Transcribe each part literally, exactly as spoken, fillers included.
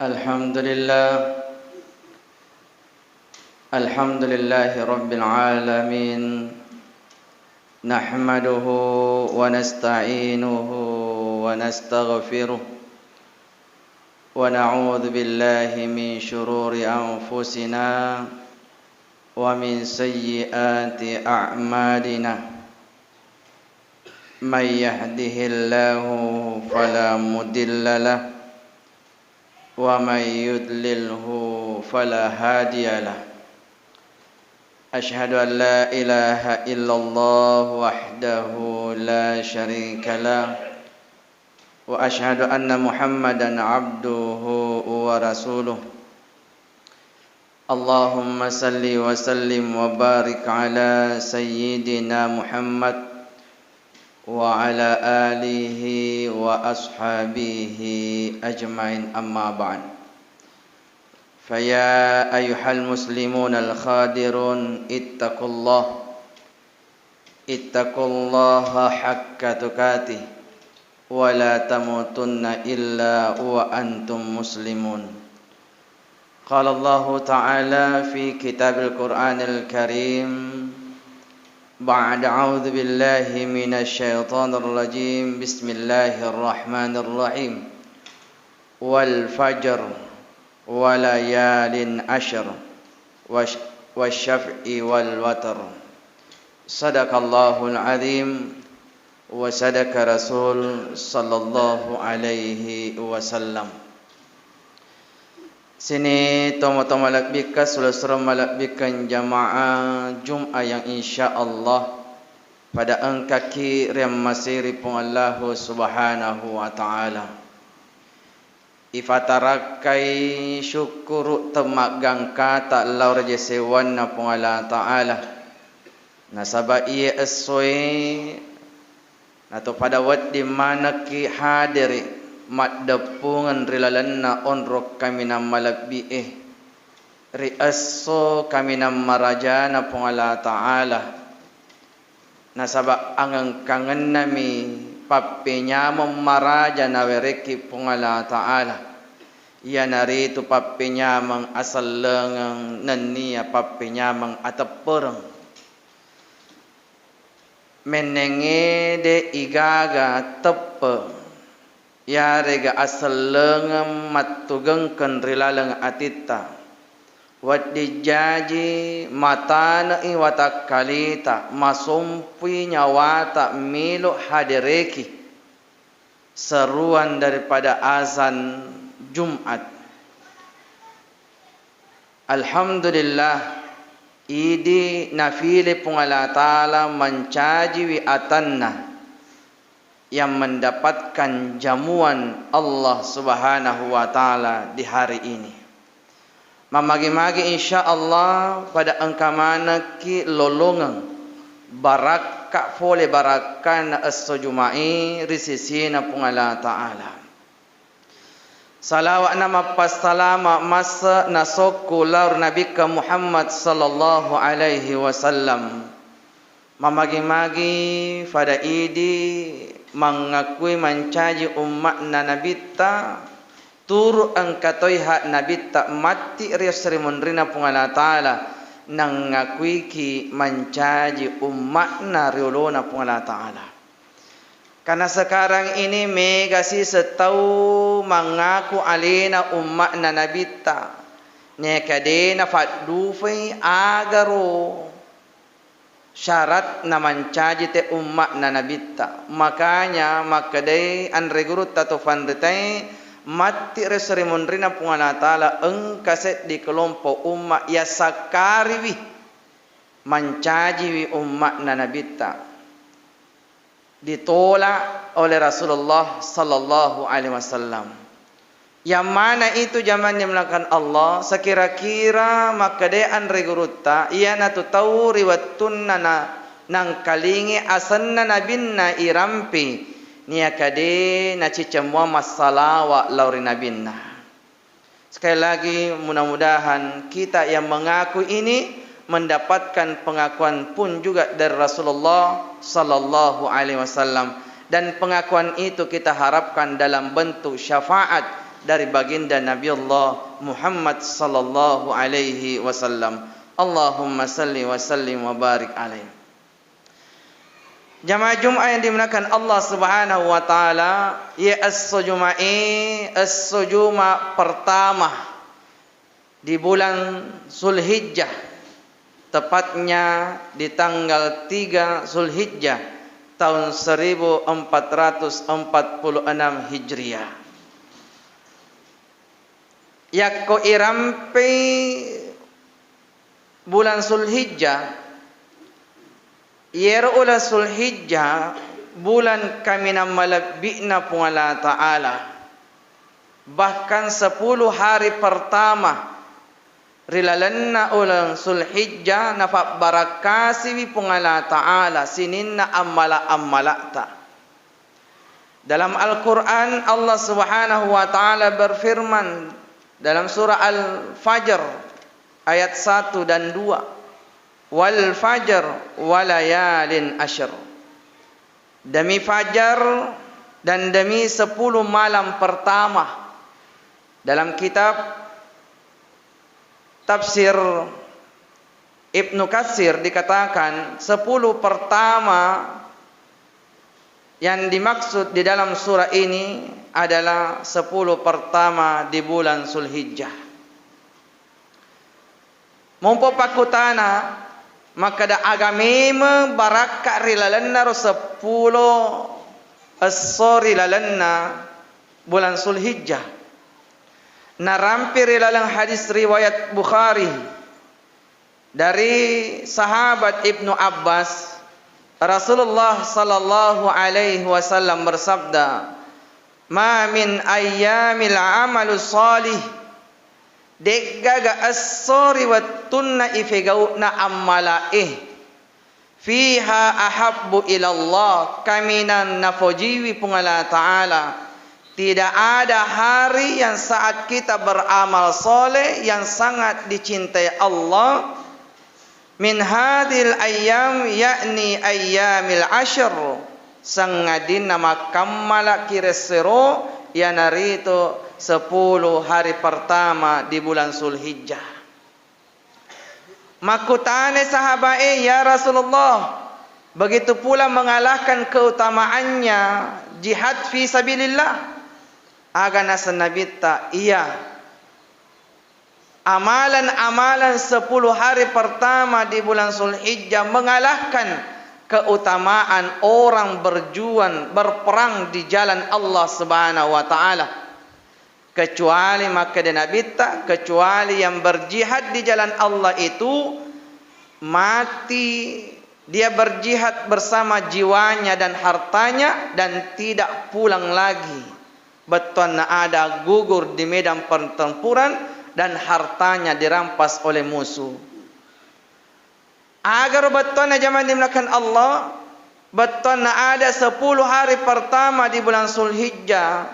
الحمد لله. الحمد لله رب العالمين. نحمده ونستعينه ونستغفره، ونعوذ بالله من شرور أنفسنا ومن سيئات أعمالنا. من يهده الله فلا مضل له، ومن يضلله فلا هادي له. أشهد أن لا إله إلا الله وحده لا شريك له، وأشهد أن محمدا عبده ورسوله. اللهم صل وسلم وبارك على سيدنا محمد وعلى آله وأصحابه أجمعين، أما بعد. فيا أيها المسلمون الحاضرون، اتقوا الله، اتقوا الله حق تقاته ولا تموتن إلا وأنتم مسلمون. قال الله تعالى في كتاب القرآن الكريم بعد أعوذ بالله من الشيطان الرجيم، بسم الله الرحمن الرحيم. والفجر وليال عشر، والش-، والشفع والوتر. صدق الله العظيم وصدق رسول صلى الله عليه وسلم. Sini tomatoa malebbikka, sula-sula malebbikka jamaah Jum'ah yang insya Allah pada engkaki riammasiri Puang Allahu Subhanahu wa Ta'ala. Ifatarakkai syukkuru temmaggangkata lao ri jesewanna Puang Allah Ta'ala. Nasaba iye essoe nato pada wedding manekki hadere maddeppungeng ri lalenna onrong kaminang malebbi'e ri esso kaminang marajana Puang Allah Ta'ala. Nasaba angengkangennami pappenyameng maraja nawerekki Puang Allah Ta'ala, iyanaritu pappenyameng asellengeng nennia pappenyameng ateppereng. Mennengnge de igaga teppe, yarega asellengeng mattugengkeng ri laleng atitta. Wedding jaji matane'i watakkalita, masompui nyawata melo hadereki seruan daripada azan Jumat. Alhamdulillah, idi nafile Puang Allah Ta'ala mancajiwi atanna yang mendapatkan jamuan Allah Subhanahu wa Ta'ala di hari ini. Mamagi-magi insya Allah pada engka manekki lolongeng barakka fole barakkanna esso Juma'i ri sisina Puang Allah Ta'ala. Salawa'na mappassalama masse nasokku lao ri Nabikka Muhammad sallallahu alaihi wasallam. Mamagi-magi fada idi mangngakui mancaji umma'na Nabitta, turu engka toi hak Nabitta matti ri esso ri munrina Puang Allah Ta'ala, nangngakuiki mancaji umma'na ri olona Puang Allah Ta'ala. Karena sekarang ini mega siseng tau mangngaku alena umma'na Nabitta, neka de nafaddufai agaro syarat namancaji te umma'na Nabitta. Makanya makkedai anre gurutta to fanritae, matti ri esso ri munrina Puang Allah Ta'ala engka seddi kelompok umma yasakkariwi mancajiwi umma'na Nabitta. Ditolak oleh Rasulullah sallallahu alaihi wasallam. Yang mana itu jamaah yang dimuliakan Allah, sekira-kira makkedai anre gurutta, iyanatu tau ri wettunna na-, nangkalingi asenna nabinna irampi, niaka de nacicemmua massalawa lao ri nabinna. Sekali lagi, mudah-mudahan kita yang mengaku ini mendapatkan pengakuan pun juga dari Rasulullah sallallahu alaihi wasallam, dan pengakuan itu kita harapkan dalam bentuk syafaat dari baginda Nabi Allah Muhammad sallallahu alaihi wasallam. Allahumma salli wa sallim wa barik alaih. Jamaah Jumat yang dimuliakan Allah Subhanahu wa Ta'ala, ye esso Juma'i, esso Juma pertama di bulan Zulhijjah, tepatnya di tanggal tiga Zulhijjah tahun seribu empat ratus empat puluh enam Hijriah. Yakko irampei bulan Zulhijjah, iyero uleng Zulhijjah, bulan kaminang malebbi'na Puang Allah Ta'ala. Bahkan sepuluh hari pertama ri lalenna uleng Zulhijjah, nafabbarakkasiwi Puang Allah Ta'ala sininna ammala-ammala'ta. Dalam Al-Quran, Allah Subhanahu wa Ta'ala berfirman dalam surah Al-Fajr ayat satu dan dua, "Wal fajr walayalin asyr." Demi fajar dan demi sepuluh malam pertama. Dalam kitab tafsir Ibnu Katsir dikatakan, sepuluh pertama yang dimaksud di dalam surah ini adalah sepuluh pertama di bulan Zulhijjah. Mompo pakkutana, makkeda aga memeng barakka ri lalennaro seppulo esso ri lalenna bulan Zulhijjah. Narampe ri laleng hadis riwayat Bukhari dari sahabat Ibnu Abbas, Rasulullah sallallahu alaihi wasallam bersabda, "Ma min ayyamil amalu salih," de'gaga esso ri wettunna ifegau'na ammalae, "fiha ahabbu ilallah," kaminang nafojiwi Puang Allah Ta'ala. Tidak ada hari yang saat kita beramal soleh yang sangat dicintai Allah, "min hadhil ayyam," yakni ayyamil ashr, sangadinna makkammalaki ressero, iyanaritu sepuluh hari pertama di bulan Zulhijjah. Makkutana sahabae, "Ya Rasulullah, begitu pula mengalahkan keutamaannya jihad fi sabilillah?" Aga naseng Nabitta, "Iya." Amalan-amalan sepuluh hari pertama di bulan Zulhijjah mengalahkan keutamaan orang berjuang, berperang di jalan Allah Subhanahu wa Ta'ala. Kecuali, makkeda Nabitta, kecuali yang berjihad di jalan Allah itu mati, dia berjihad bersama jiwanya dan hartanya dan tidak pulang lagi. Bettuanna ada gugur di medan pertempuran dan hartanya dirampas oleh musuh. Agaro bettuanna, jamaah dimuliakan Allah, bettuanna ada sepuluh hari pertama di bulan Zulhijjah,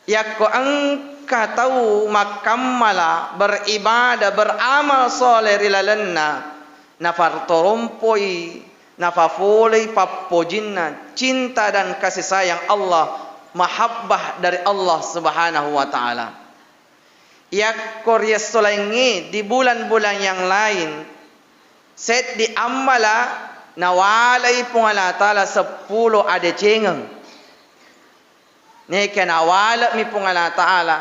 yakko engka tau makkammala, beribadah, beramal soleh ri lalenna, nafatorompoi, nafafolei pappojinna, cinta dan kasih sayang Allah, mahabbah dari Allah Subhanahu wa Ta'ala. Yakko ri esso laingnge di bulan-bulan yang lain, seddi ammala nawalai Puang Allah Ta'ala seppulo adecengeng. Neka nawale'mi Puang Allah Ta'ala,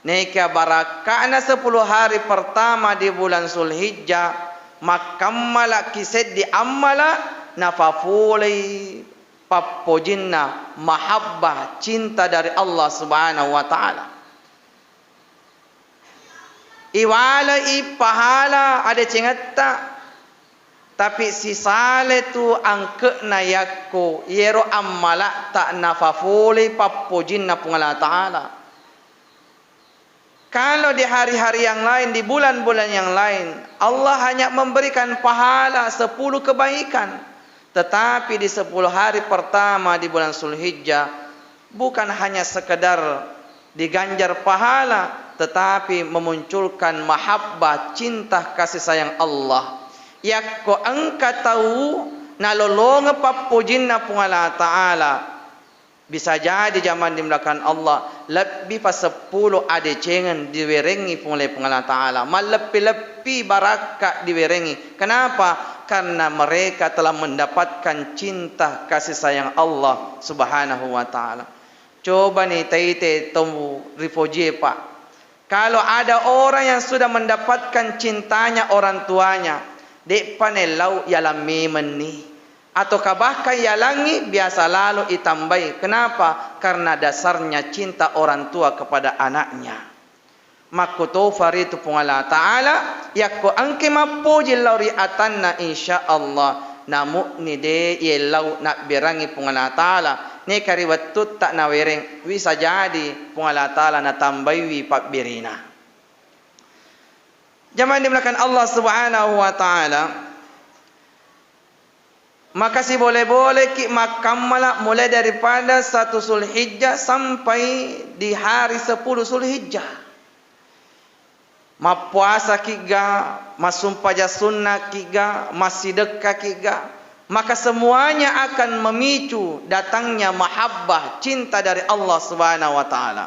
neka barakka'na sepuluh hari pertama di bulan Zulhijjah, makkammalaki seddi ammala, nafafolei pappojinna mahabbah, cinta dari Allah Subhanahu wa Ta'ala. Iwale'i pahala adecengetta, tapi sisale tu angke'na yakko yero ammala'ta nafafolei pappojinna Puang Allah Ta'ala. Kalau di hari-hari yang lain, di bulan-bulan yang lain, Allah hanya memberikan pahala sepuluh kebaikan. Tetapi di sepuluh hari pertama di bulan Zulhijjah, bukan hanya sekedar diganjar pahala, tetapi memunculkan mahabbah, cinta kasih sayang Allah. Yakko engka tau nalolongeng pappojinna Puang Allah Ta'ala, bisa jadi, jamaah dimuliakan Allah, Lebbi paseppulo adecengeng diwerengngi pole Puang Allah Ta'ala. Malleppi-leppi barakka diwerengngi. Kenapa? Karena mereka telah mendapatkan cinta kasih sayang Allah Subhanahu wa Ta'ala. Coba ni taite tau rifojie, Pak. Kalau ada orang yang sudah mendapatkan cintanya orang tuanya, de'pa nellau yalang memenni. Ataukah bahkan yalangngi biasa lalo itambai. Kenapa? Karena dasarnya cinta orang tua kepada anaknya. Makkutofa ritu Puang Allah Ta'ala, yakko engke mappoji lao ri atanna, insya Allah, namu'ni de yellau nabberangi Puang Allah Ta'ala. Neka ri wettutta nawereng, wisa jadi Puang Allah Ta'ala natambaiwi pabbirina. Jamaah dimuliakan Allah Subhanahu wa Ta'ala, maka sibole-boleki makkammala mulai daripada satu Zulhijjah sampai di hari sepuluh Zulhijjah. Mappuasakiga, massumpajang sunnakiga, massidekkakiga, maka semuanya akan memicu datangnya mahabbah, cinta dari Allah Subhanahu wa Ta'ala.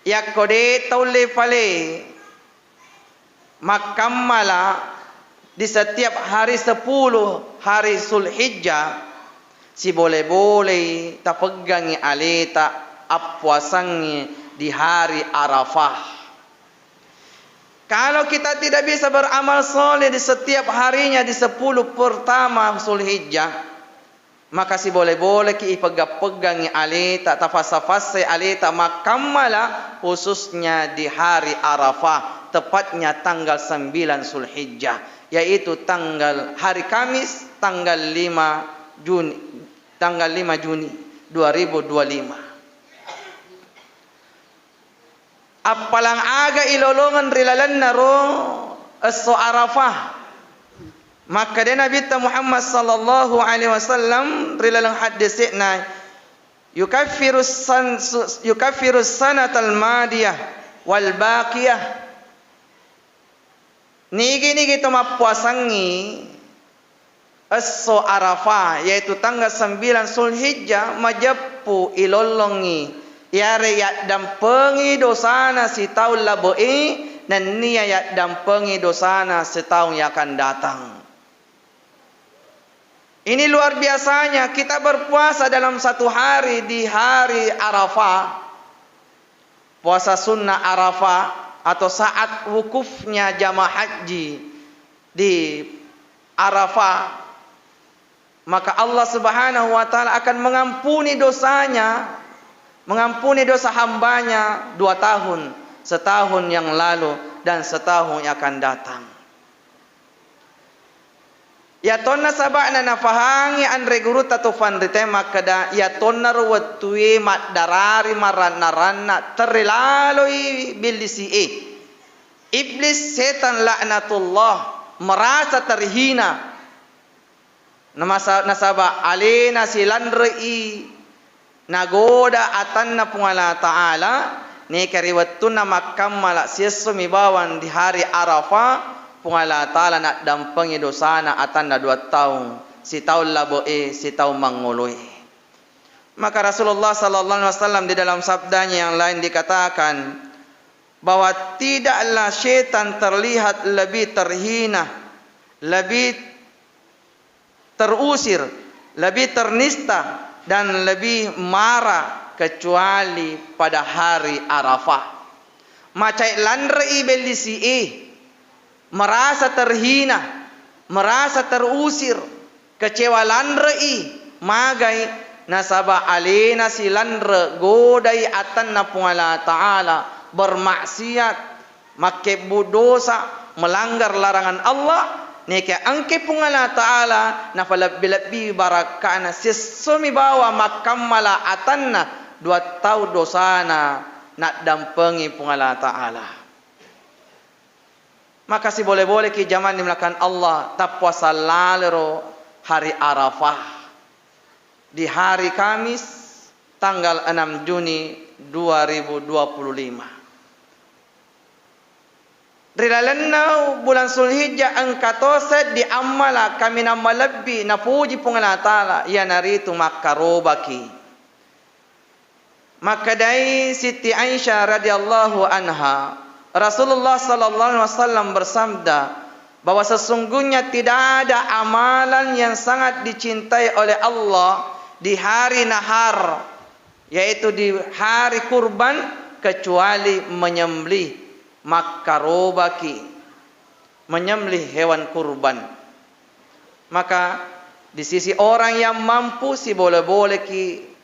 Yakko de taulle pale makkammala di setiap hari sepuluh hari Zulhijjah, sibole-bolei tapeggangngi aleta appuasangngi di hari Arafah. Kalau kita tidak bisa beramal soleh di setiap harinya di sepuluh pertama Zulhijjah, maka sibole-boleki ipeggang-peggangngi aleta, tafassa-fassai aleta makkammala, khususnya di hari Arafah, tepatnya tanggal sembilan Zulhijjah, yaitu tanggal hari Kamis, tanggal lima Juni, tanggal lima Juni dua ribu dua lima. Appalang aga ilolongeng ri lalenna ro esso Arafah. Makkeda Nabitta Muhammad sallallahu alaihi wasallam ri laleng haddese'na, "Yukaffirus san-, su-, yukaffirus sanatal madiyah wal baqiyah." Nigi-nigi to mappuasangngi esso Arafah, yaitu tanggal sembilan Zulhijjah, majeppu ilollongngi, iyare yaddampengi dosana sitaung labe'i, nennia yaddampengi dosana sitaung yang akan datang. Ini luar biasanya, kita berpuasa dalam satu hari di hari Arafah, puasa sunnah Arafah atau saat wukufnya jamaah haji di Arafah, maka Allah Subhanahu wa Ta'ala akan mengampuni dosanya, mengampuni dosa hambanya dua tahun, setahun yang lalu dan setahun yang akan datang. Yatonna saba'na nafahangi anre gurutta tu fanrite makkeda, yatonnaro wettue maddarari maranna-ranna terre laloi billisi'e. Iblis, setan laknatullah, merasa terhina. Namasa-, nasaba alena silanre'i nagoda atanna Puang Allah Ta'ala, neka ri wettunna makkammala siessomi bawang di hari Arafah, Puang Allah Ta'ala naddampengi dosana atanna dua taung, sitaung labe'e, sitaung mangoloe. Maka Rasulullah sallallahu alaihi wasallam di dalam sabdanya yang lain dikatakan bahwa tidaklah setan terlihat lebih terhina, lebih terusir, lebih ternista, dan lebih marah kecuali pada hari Arafah. Macai lanre'i bellisi'e, merasa terhina, merasa terusir, kecewa lanre'i, magai, nasaba alena silanre godai atanna Puang Allah Ta'ala, bermaksiat, makkebbu dosa, melanggar larangan Allah, neka engke Puang Allah Ta'ala nafalebbi-lebbi barakka'na, siessomi bawa makkammala atanna dua tau dosana naddampengi Puang Allah Ta'ala. Maka sibole-boleki jamaah dimuliakan Allah, tappuasa lalero hari Arafah di hari Kamis tanggal enam Juni dua ribu dua puluh lima. Ri lalenna bulan Zulhijjah engka to seddi ammala kaminang malebbi napuji Puang Allah Ta'ala, iyanaritu makkarobaki. Makkedai Siti Aisyah radhiyallahu anha, Rasulullah sallallahu alaihi wasallam bersabda bahwa sesungguhnya tidak ada amalan yang sangat dicintai oleh Allah di hari nahar, yaitu di hari kurban, kecuali menyembelih, makkarobaki, menyembelih hewan kurban. Maka di sisi orang yang mampu, sibole-boleki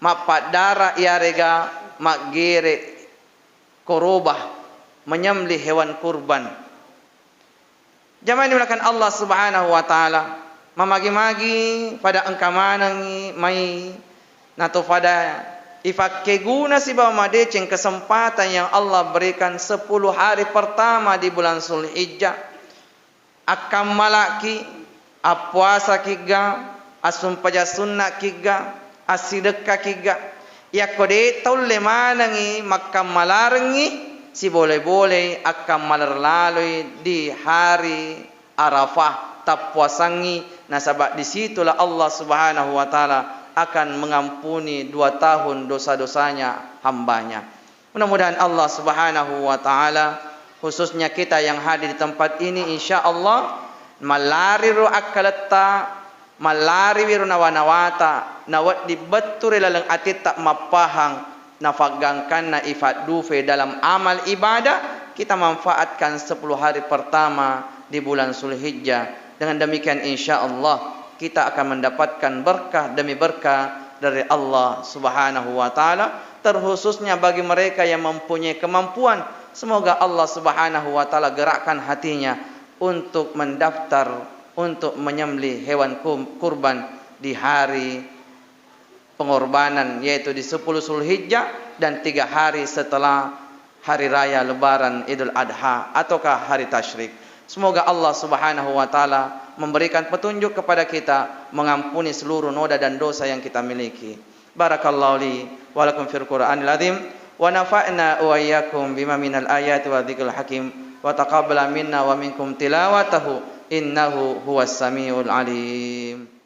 mappaddara iyarega maggere koroba, menyembelih hewan kurban. Jamaah dimuliakan Allah Subhanahu wa Ta'ala, mamagi-magi pada engka manengngi mai nato pada ifakkeguna sibawa madeceng kesempatan yang Allah berikan sepuluh hari pertama di bulan Zulhijjah. Akkammalaki, appuasakigga, assumpaja sunnakigga, assidekkakigga. Yakko de' taulle manengngi makkammalarengngi, sibole-bolei akkammalar laloi di hari Arafah, tappuasangngi, nasaba' di situlah Allah Subhanahu wa Ta'ala akan mengampuni dua tahun dosa-dosanya hambanya. Mudah-mudahan Allah Subhanahu wa Ta'ala, khususnya kita yang hadir di tempat ini, insya Allah, mallari ro akkaletta, mallariwi ro nawa-nawata, nawedding bettu ri laleng atitta mappahang, nafaggangkanna ifaddufe dalam amal ibadah, kita manfaatkan sepuluh hari pertama di bulan Zulhijjah. Dengan demikian, insya Allah, kita akan mendapatkan berkah demi berkah dari Allah Subhanahu wa Ta'ala, terkhususnya bagi mereka yang mempunyai kemampuan. Semoga Allah Subhanahu wa Ta'ala gerakkan hatinya untuk mendaftar untuk menyembelih hewan kum-, kurban di hari pengorbanan, yaitu di sepuluh Zulhijjah dan tiga hari setelah hari raya Lebaran Idul Adha ataukah hari tasyrik. Semoga Allah Subhanahu wa Ta'ala memberikan petunjuk kepada kita, mengampuni seluruh noda dan dosa yang kita miliki. Barakallahu li wa lakum fil Qur'anil azim, wa nafa'na wa iyyakum bima minal ayati wa dzikril hakim, wa taqabbala minna wa minkum tilawatahu, innahu huwas samiul alim.